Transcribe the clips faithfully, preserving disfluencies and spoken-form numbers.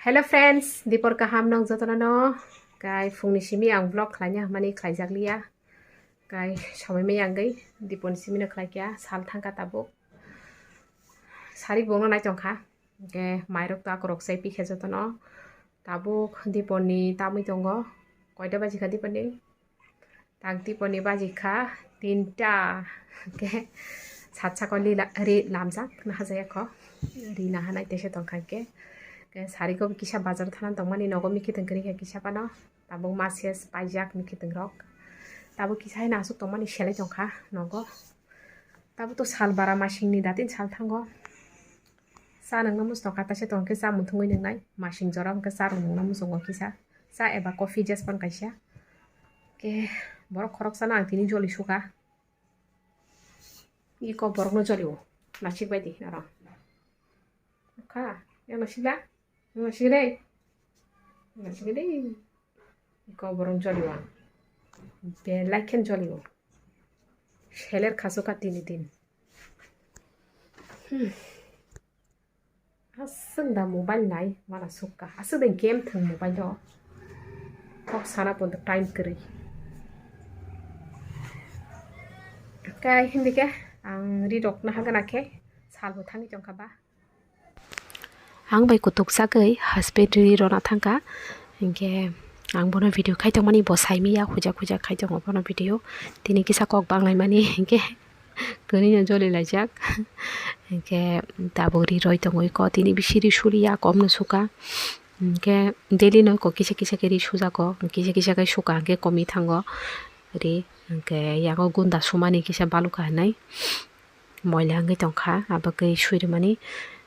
Hello friends, dipor kaham nong jotono no. Kai phungni simi ang vlog khlaina hamani khlaijakliya. Kai somoi mai angwi dipor simi no khlaikya, sal thangkha tabuk. Sari bongno nai tongkha. Ke mairok ta korok sai pikhe jotono. Tabuk diporni tamwi tongo. Koita baji kha diporni? Tang tiponi baji kha tinta. Ke sat sako lila ri lamjak naha jaya kho. Ri naha nai tese tongkha ke. Ke sari ko kisa bazar thana tongmani nogo mikhi tongkri kha kisa pano. Tabuk mases paijak mikhi tongrok. Tabuk kisa hai nasuk tongmani selai tongkha nogo. Tabuk to sal bara masingni datin sal thango. Cha nungna muchung kha, taisa tong khe cha muthungwi nungnai, masing jora hwnkhe cha rw nungna muchungo kisa, cha eba coffee jes pan kaisa. Khe borok khoroksa no ang tini joli sukha. Iko borokno joli o, nasik bai di norok. Kha, yang nasik da? Yang nasik dei? Yang nasik dei? Iko borok joli o ang. Belai khe joli o. Seler kha sukha tini din. Hmm. Aswk da mobile nai, mana sukha. Aswk da game thwng mobile o. Kok sana pondo time kwrwi. Kai hindi ke, ang ri rok na hagana khe, sal bo thangwi tongkha ba. Ang bai kutuk sagwi husband ri rona thangkha. Hinkhe ang bono video khai tongmani bo saimiya, hujak hujak khai tongo bono video. Tini kisa kok banglaimani hinkhe. Kwrwino joli laijak. Hinkhe tabuk ri roi tongwi ko tini bisi ri suliya komno suka. Hinkhe daily no ko kisa kisa khe ri sujako, kisa kisa khe suka hinkhe komwi thango ri. Hinkhe yago gunda sumani kisa balukha hinwi moila wngwi tongkha, abo khe sui rwmani.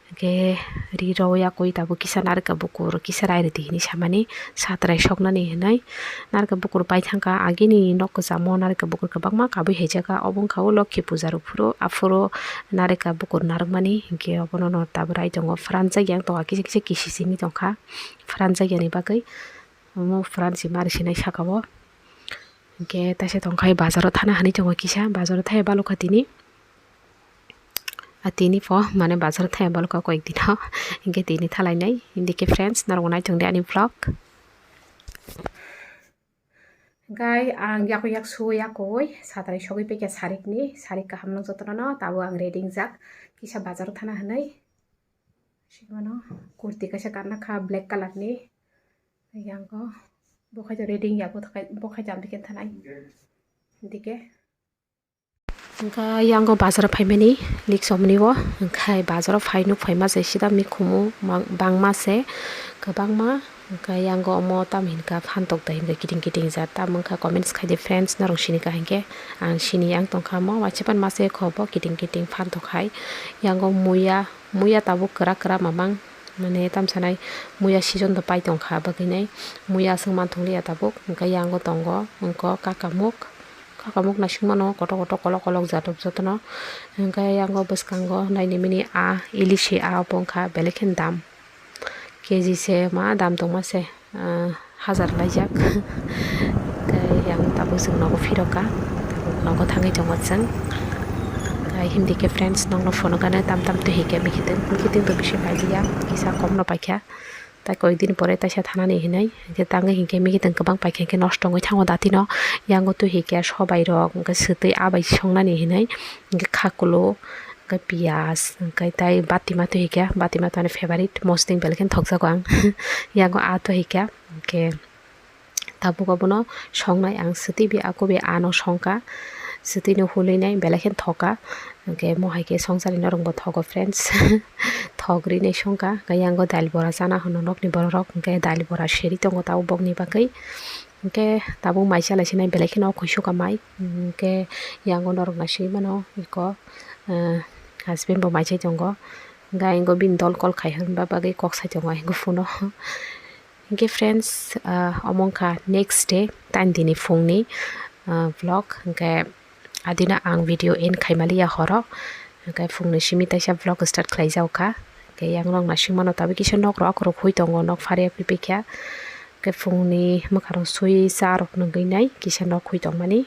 Hwnkhe ri rw yakwi tabuk kisa narikha bukur kisa rai rwdi hinwi samani satrai soknani hinwi narikha bukur paithangkha agini nok kwchamo narikha bukur kwbangma kabui haijakha obo wngkha o lokhi puja rw phuru aphuru narikha bukur narwkmani hinkhe obono no tabuk rai tongo phranjakya wng tongkha kisa kisa kisi simi tongkha phranjakyani bagwi omo phransi mari sinai saka o hinkhe taisa tongkha bazaro thana hinwi tongo kisa bazaro thai balukha tini. A tini po mane bazar thai balukha koyek dino hinkhe tini thalainai hindike friends norok naitongdi ani vlog. Hinkhe ang yakwi yak su yakwi satrai sogwi paikha sarikni sarik kaham no jotono no tabuk ang ready wngjak kisa bazar thana hinwi. Sigmano kurti kaisa kanna kha black colour ni yango bo khai ready ya bo khai jam dikhe thanai dike. Wngkha yango bazaro phaimani likchomni o, wngkha bazaro phai nuk phaima se sida mikhumu bangma se kwbangma, wngkha yango omo tamo hinkha phantok da hinkha kiting kiting jat tamo wngkha comments khaidi friends norok sini kha hinkhe ang sini yang tongkha omo waisa pan masa ekho bo kiting kiting phantok hai yango muya muya tabuk kwrak kwrak mamang mane tamsanai muya season do pai tongkha bagwi nai muya aswk manthokliya tabuk wngkha yango tongo wngkha kakamuk. Kakamuk naisingmano kotor kotor kolok kolok jatop jotono. Hwnkhe yango bwskango nainimini a ilisi a obo wngkha belai kheno dam. K G se ma dam tongma se, ah, hajar laijak. Hwnkhe yang tabuk chwng nogo phirokha. Tabuk nogo thangwi tongo chwng. Hwnkhe himdi khe friends nokno phunukgano tam tam twi hikhe mikhitung. Mikhitung to bisi pailiya. Kisa komno paikha. Tai koyekdin pore taisa thanani hinwi, hwnkhe tangwi hinkhe mikhitung kwbang paikha hinkhe nosto wngwi thango datino. Yango twi hinkhe sobairok, hwnkhe swtwi abai songnani hinwi, hwnkhe khakulo, hwnkhe piyaj, hwnkhe tai batima twi hinkhe, batima to ani favorite, mosodeng belai kheno thokjago ang. Yango aa twi hinkhe, hwnkhe. Tabuk obono songnai ang swtwi bi ako bi ano songkha swtwino hulinai belai kheno thokha hwnkhe mo hai khe songsari norokbo thogo friends thok rinai songkha hwnkhe yango dal bora chana hwno nokni borok hwnkhe dal bora seri tongo tabuk bokni bagwi hwnkhe tabuk mai chalaisinai belai kheno okhoi sukha mai hwnkhe yango norok naisingwi mano eko husband bo mai chai tongo hwnkhe ayang bini dol kol khai hwnba bagwi kok sai tongo ayang phone o. Hwnkhe friends, ah, omo wngkha next day, tani dini phungni, ah, vlog. Hwnkhe adino ang video end khaimaliya horo. Hwnkhe phungni simi taisa vlog start khlaijakha. Hwnkhe yang nok naisingmano tabuk kisa nok rok akhorok hui tongo, nok phariya phipikha. Hwnkhe phungni mwkharok sui cha rok nungwi nai kisa nok hui tongmani.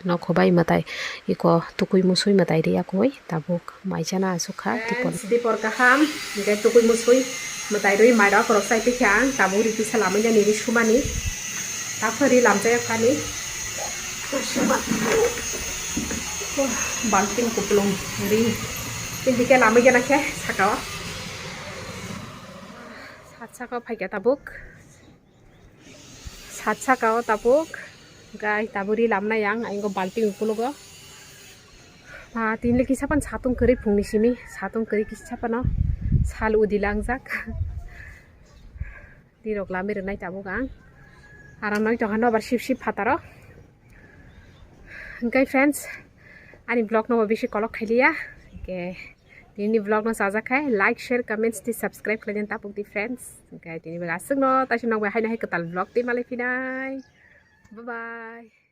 Nokho bai mwtai iko tukui musui mwtai riya koi tabuk mai chana asukha tipon. Friends, dipor kaham, hwnkhe tukui musui Mwtai rwi mairok rok chai pikha ang tabuk ri kisa lamwi nani ri sumani. Taphori lamjak kani. Baltin kupulung ri. Tini khe lamwi gana khe sakao. Sat sakao phaikha tabuk. Sat sakao tabuk. Gai taburi lamnai ang, ang balting ukulogo. Ma, tinle kisa pan satung kwrwi phungni simi, satung kwrwi kisa pano sal udi langjak. Dirok lamwi rwnai tabuk ang. Aram noi tongha nobar sip sip phataro. Hingkai friends, ani vlog no bisi kolok khailiya. Hingke tini vlog no sajak khai, like, share, comments, tei subscribe khlaina tapuk di friends. Hingke tini bai aswk no, taisuk nang bai haino hai kwtal vlog tei malai phinai. Bye bye.